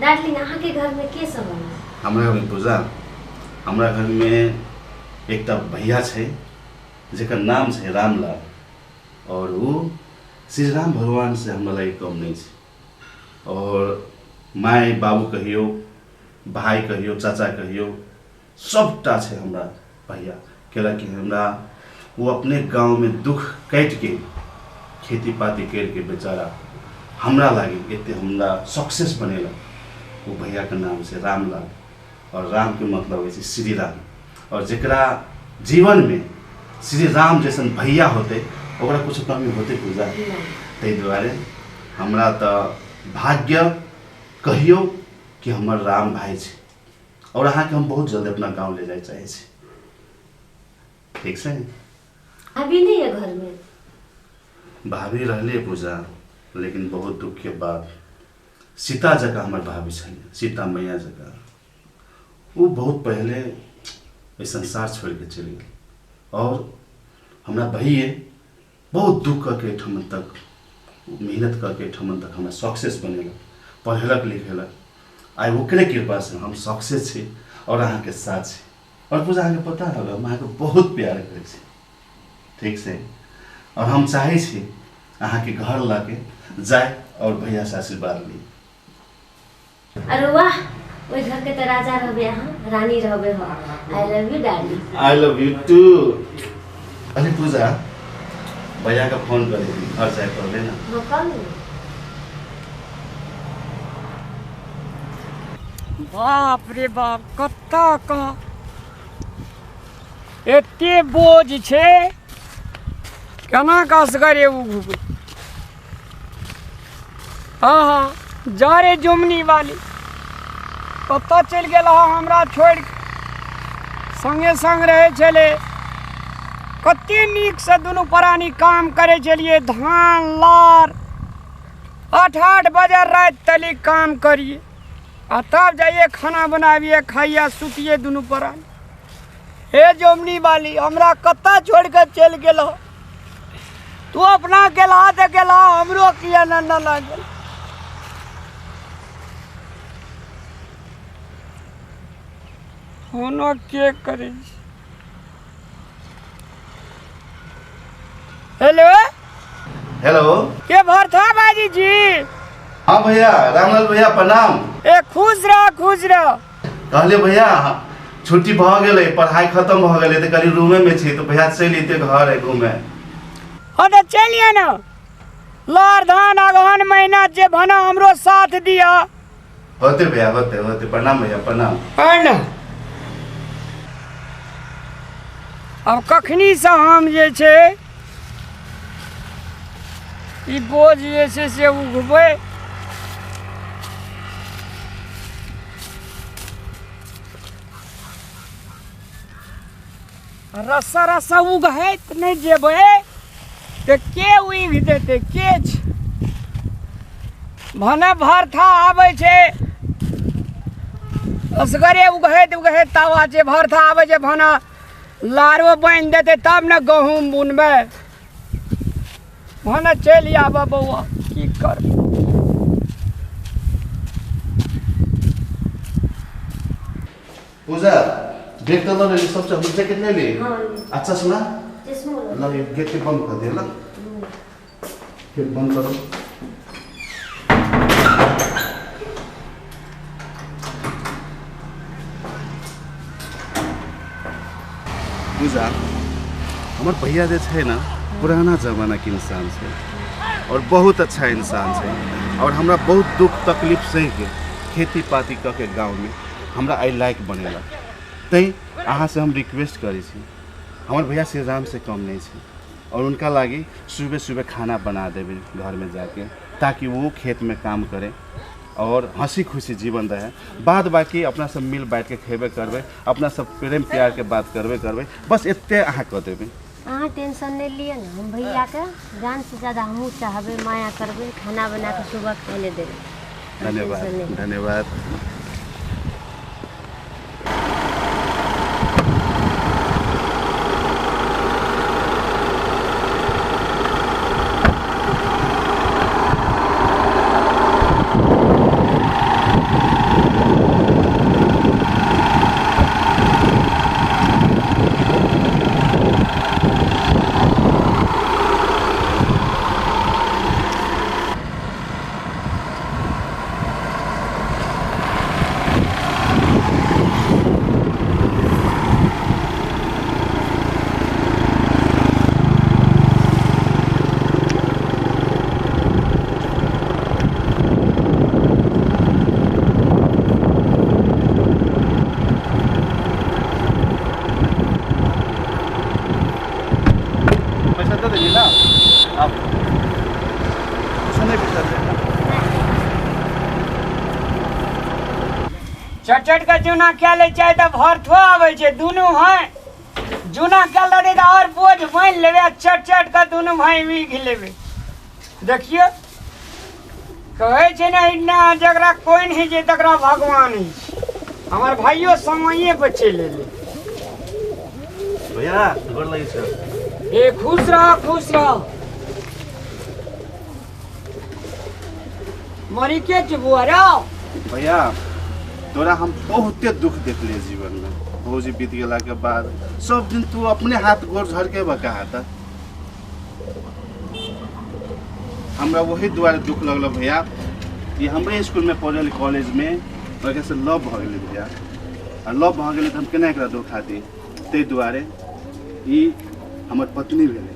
Darling अहाँके घरमे के सब अइ हमरा घरमे पूजा हमरा घरमे एकटा भैया छै जेकर नाम छै रामलाल आओर ओ श्री राम भगवानसँ हमरा लागि कम नहि छै आओर माय बाबू कहियौ भाय कहियौ चाचा कहियौ सभटा छै हमरा भैया कैलाकि हमरा ओ अपने गाँवमे दुःख काटिके खेती पाती करिके बेचारा हमरा लागि एते हमरा सक्सेस बनेलक ओ भैयाके नाम छै रामलाल आओर रामके मतलब होइ छै श्री राम आओर जकरा जीवनमे श्री राम जैसन भैया होतै ओकरा किछु कमी होतै पूजा ताहि दुआरे हमरा तऽ भाग्य कहियौ कि हमर राम भाइ छै आओर अहाँके हम बहुत जल्दी अपना गाँव ले जाय चाहै छी ठीक छै भाभी नहीं है घर में भाभी रहले पूजा लेकिन बहुत दुखके बात सीता जकाँ हमर भाभी छलै सीता मैया जकाँ ओ बहुत पहले एहि संसार छोड़िके चलि गेल आओर हमरा भैये बहुत दुख कऽ के एहिठाम तक मेहनत कऽ के एहिठाम तक हमरा सक्सेस बनेलक पढ़ेलक लिखेलक आइ ओकरे कृपासँ हम सक्सेस छी आओर अहाँके साथ छी आओर पूजा अहाँके पता होगा हम अहाँके बहुत प्यार करै छी ठीक छै आओर हम चाहै छी अहाँके घर लऽ के जाय आओर भैयासँ आशीर्वाद ली अरे वाह ओहि घर के तऽ राजा रहबे अहाँ रानी रहबे हम I love you darling I love you too अरे पूजा भैया का फोन कर दी घर जाए पड़ले ना हाँ कल बाप रे बाप कत्ता का एते बोझ छै केना कऽ असगरे उघबै हँ हँ जा रे जुमनी वाली कतऽ चलि गेल हँ हमरा छोड़ि सङ्गे सङ्ग रहै छलै कते नीकसँ दुनू प्राणी काम करै छलियै धान लार 8-8 बजे राति तली काम करियै आ तब जाइए खाना बनाबियै खाइए सुतियै दुनू प्राणी हे जोमनी वाली हमरा कतऽ छोड़ि कऽ चलि गेलह तू अपना गेलह तऽ गेलह हमरो किया ने न गेल फोनो के करै छै हेलो हेलो के भरथा बाजी जी हाँ भैया रामलाल भैया प्रणाम ए खुश रह खुश रह कहले भैया छुट्टी भऽ गेलै पढ़ाई खत्म भऽ गेलै तऽ कहली रूमे में छी तऽ भैया चलि अयते घर घूमे हाँ तऽ चलिए ना लार धान अगहन महीना जे भना हमरो साथ दिया होते भैया होते होते प्रणाम भैया प्रणाम प्रणाम आब कखनीसँ हम जे छै ई बोझ जे छै से उघबै रस्सा रस्सा उघैत नहि जेबै तऽ के उघि देतै के छै भने भरथा आबै छै असगरे उघैत उघैत तावा छै भरथा आबै छै भने लारो बान्हि देतै तब ने गहूँम बुनबै भने चलि आबऽ बौआ की करबै पूजा गेट त लऽ लेली सब हमर जैकेट नहीं ली हाँ अच्छा सुना चश्मो ल यो गेट के बंद कर दे ल गेट बंद करो पूजा हमर भैया जे छै ने पुराना जमानाके इंसान छै और बहुत अच्छा इंसान छै और हमरा बहुत दुख तकलीफ सहिके खेती पाती कऽ के गाँवमे हमरा एहि लायक बनेलक तैँ अहाँसँ हम रिक्वेस्ट करै छी हमर भैया श्री रामसँ कम नहि छै और उनका लागि सुबह सुबह खाना बना देबै घरमे जाके ताकि वो खेतमे काम करे और हंसी खुशी जीवन रहे बाद बाकी अपना सब मिल बाँटि के खेबे करबै अपना सब प्रेम प्यार के बात करबे करबै बस एते अहाँ कऽ देबै अहाँ टेंशन नहि लिअ ने हम भैयाके जानसँ ज्यादा हमहूँ चाहबै माया करबै खाना बना कऽ सुबह खाय लए देबै धन्यवाद टेंशन नहि। धन्यवाद चट चट के जूना कए लै छै तऽ भर्थो आबै छै। दुनू भाय जूना कए लेतै तऽ आओर बोझ बान्हि लेबै आ चट चट के दुनू भाय बीघ लेबै। देखियौ, कहै छै ने ना, जकरा कोइ नहि छै तकरा भगवान होइ छै। हमर भाइयो समये पर चलि एलै। भैया, गोर लगै छै। ए, खुश रह, खुश रह। मरी के छै बुआ रो? भैया, तोरा हम बहुते दुख देखलिए जीवन में। भौजी बीत गेला के बाद सब दिन तू अपने हाथ गोर झड़के बका त हमरा वही दुआरे दुख लगल भैया कि हमरे स्कूल में पढ़ल, कॉलेज में ओकरा से लव भऽ गेलै भैया। आ लव भऽ गेलै तऽ हम केना एकरा धोखा दी? ताहि दुआरे ई हमर पत्नी भेलै।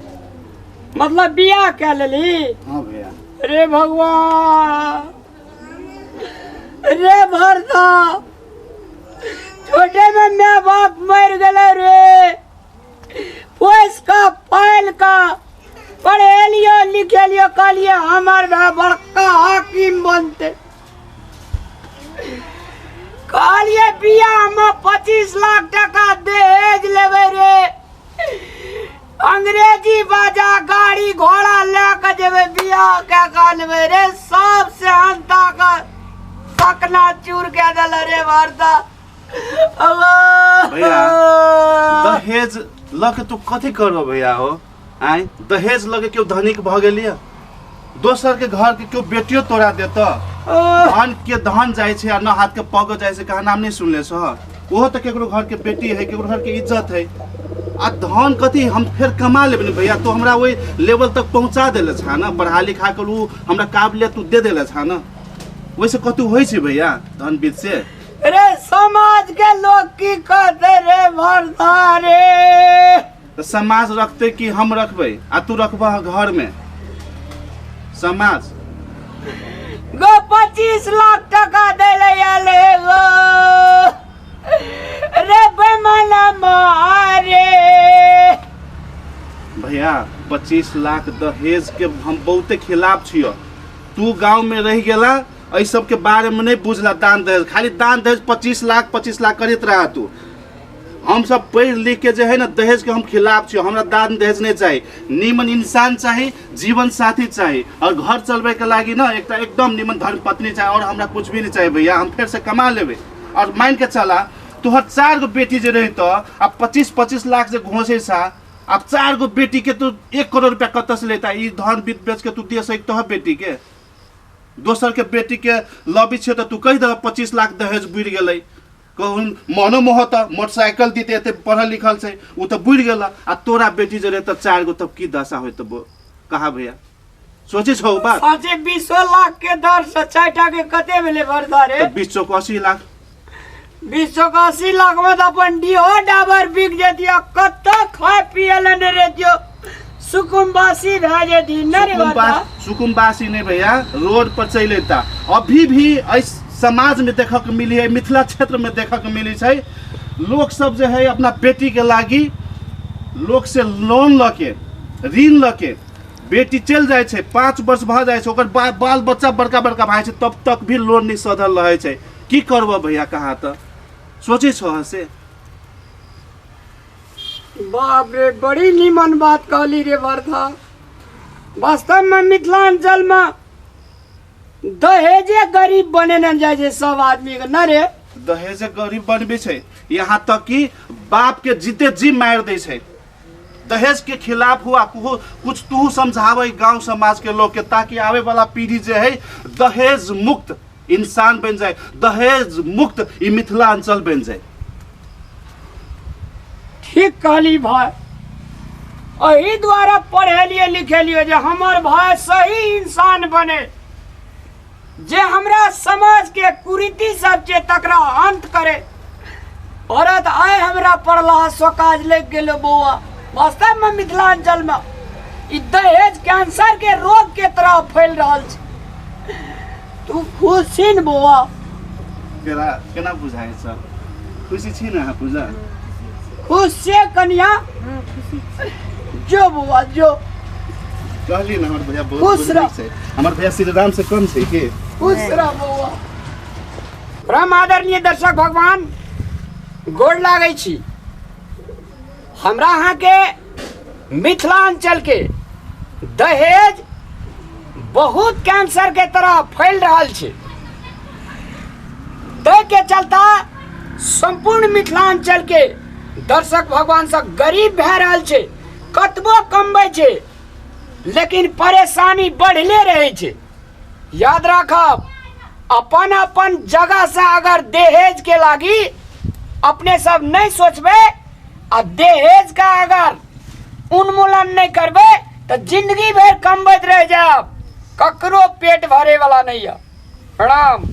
मतलब बियाह कए लेली? हाँ भैया। रे भगवान रे भरता, छोटे में my बाप मर गए रे। पोस का पाल का पढ़ेलियो लिखेलियो, कहलिए हमार भाई बड़का हाकिम बनते। कहलिए बियाह में 25 लाख टका दहेज लेबै रे, अंग्रेजी बाजा गाड़ी घोड़ा ले के जेबै, बियाह के कहलबै रे। सब सेहनता का सकना चूर के देल रे भरता। भैया, दहेज लऽ के तू कथी करबो भैया हो? आय, दहेज लऽ के केओ धनिक भऽ गेलियै? दोसर के घर के केओ बेटियो तोरा देत? धन के धन जाइ छै आ न हाथ के पग जाइ छै, कहा नाम नहीं सुनले छ? ओहो तऽ केकरो घर के बेटी है, केकरो घर के इज्जत है। आ धन कथी, हम फेर कमा लेबै ने भैया। तू हमरा ओहि लेवल तक पहुंचा देले छा न, पढ़ा लिखा कर उ हमरा काबिलियत तू दे देले छा न। ओहिसे कतू होइ छै भैया धन वित्त से? रे, समाज के लोग की कहते रे भरता रे? तऽ समाज रखते कि हम रखबै आ तू रखबह घर में समाज? गो, 25 लाख टका दे ले आयल गो रे बेमाना मारे। भैया, 25 लाख दहेज के हम बहुते खिलाफ छियो। तू गांव में रह गेला, एहि सब के बारे में नहीं बुझला। दान दहेज, खाली दान दहेज, 25 लाख 25 लाख करैत रहा तू। हम सब पढ़ लिख के जे है ना, दहेज के हम खिलाफ छियो। हमरा दान दहेज नहीं चाही, नीमन इंसान चाही, जीवन साथी चाही और घर चलबे के लागी ना एकटा एकदम नीमन धर्म पत्नी चाही। और हमरा कुछ भी नहीं चाहिए भैया, हम फिर से कमा लेबे। और मान के चला, तोहर चार गो बेटी जे रही आ 25-25 लाख जे घोंसे छा, अब चार गो बेटी के तू 1 करोड़ रुपया कतऽ से लेता? ई धन वित्त बेच के तू दे सकते हो बेटी के? दोसर के बेटी के लबी छै तऽ तू कहि दह 25 लाख दहेज बुड़ि गेलै। कहून मनो मोहत मोटरसाइकिल दीते, एते पढ़ल लिखल छै ओ तऽ बुड़ि गेल। आ तोरा बेटी जे रहै चार गो, तब की दशा होइत बो कहा भैया? सोचे छौ बात? साँचे 20 लाख के दर से चारिटा के कते भेलै भरदा रे? तऽ 20 चौक 80 लाख। 20 चौक 80 लाख में तऽ अपन डीहो डाबर बिक जतियो, कतऽ खाय पिए ले नहि रहितियो, सुकुम्बासी भए जेती न रे भरदा? सुकुम्बासी नहीं भैया, रोड पर चलि अयता। अभी भी एहि समाज में देखऽ के मिली है, मिथिला क्षेत्र में देखऽ के मिली छै, लोक सब जे है अपना बेटी के लागी लोक से लोन लऽ के, ऋण लऽ के बेटी चलि जाइ छै। 5 वर्ष भऽ जाइ छै, ओकर बाल बच्चा बड़का बड़का भए छै, तब तक भी लोन नहि सधल रहै छै। की करबऽ भैया कहाँ? तऽ सोचै छह से? बाप रे, बड़ी नीमन बात कहली रे भरदा। वास्तव में मिथिलांचल में दहेजे गरीब बनेने जाइ छै सब आदमी के न रे? दहेज गरीब बनबै छै, यहाँ तक कि बाप के जीते जी मारि दै छै। दहेज के खिलाफ हुआ कुछ कुछ तू समझावे गांव समाज के लोग के, ताकि आवे वाला पीढ़ी जे है दहेज मुक्त इंसान बन जाए, दहेज मुक्त ई मिथिलांचल बन जाए। ठीक कहली भाई। एहि दुआरे पढ़ेलिए लिखेलिए जे हमर भाई सही इंसान बने, जे हमरा समाज के कुरीति सब छै तकरा अंत करे। औरत आइ हमरा पढ़ला स्वकाज लागि गेलो बौआ। वास्तव में मिथिलांचल में ई दहेज कैंसर के रोग के तरह फैल रहल छै। तू खुश छी ने बौआ? केना केना बुझाइ छ? खुशी छी ने अहाँ पूजा? खुश छियै कनिया? हाँ, खुशी छी। जो बौआ, जो। कहली ने, हमर भैया बहुत खुश रह। बुजुर्ग छै। हमर भैया श्री राम से कम छै की? खुश रह बौआ। परम आदरणीय दर्शक भगवान, गोड़ लागै छी। हमरा अहाँके मिथिलांचल के दहेज बहुत कैंसर के तरह फैल रहल छै, ताहि के चलता संपूर्ण मिथिलांचल के दर्शक भगवान सब गरीब भए रहल छै। कतबो कमबै छै लेकिन परेशानी बढ़ले रहै छै। याद राखब, अपन अपन जगह से अगर दहेज के लागी अपने सब नहीं सोचबे आ दहेज का अगर उन्मूलन नहीं करबे तो जिंदगी भर कमबैत रह जाब, ककरो पेट भरे वाला नहीं है। प्रणाम।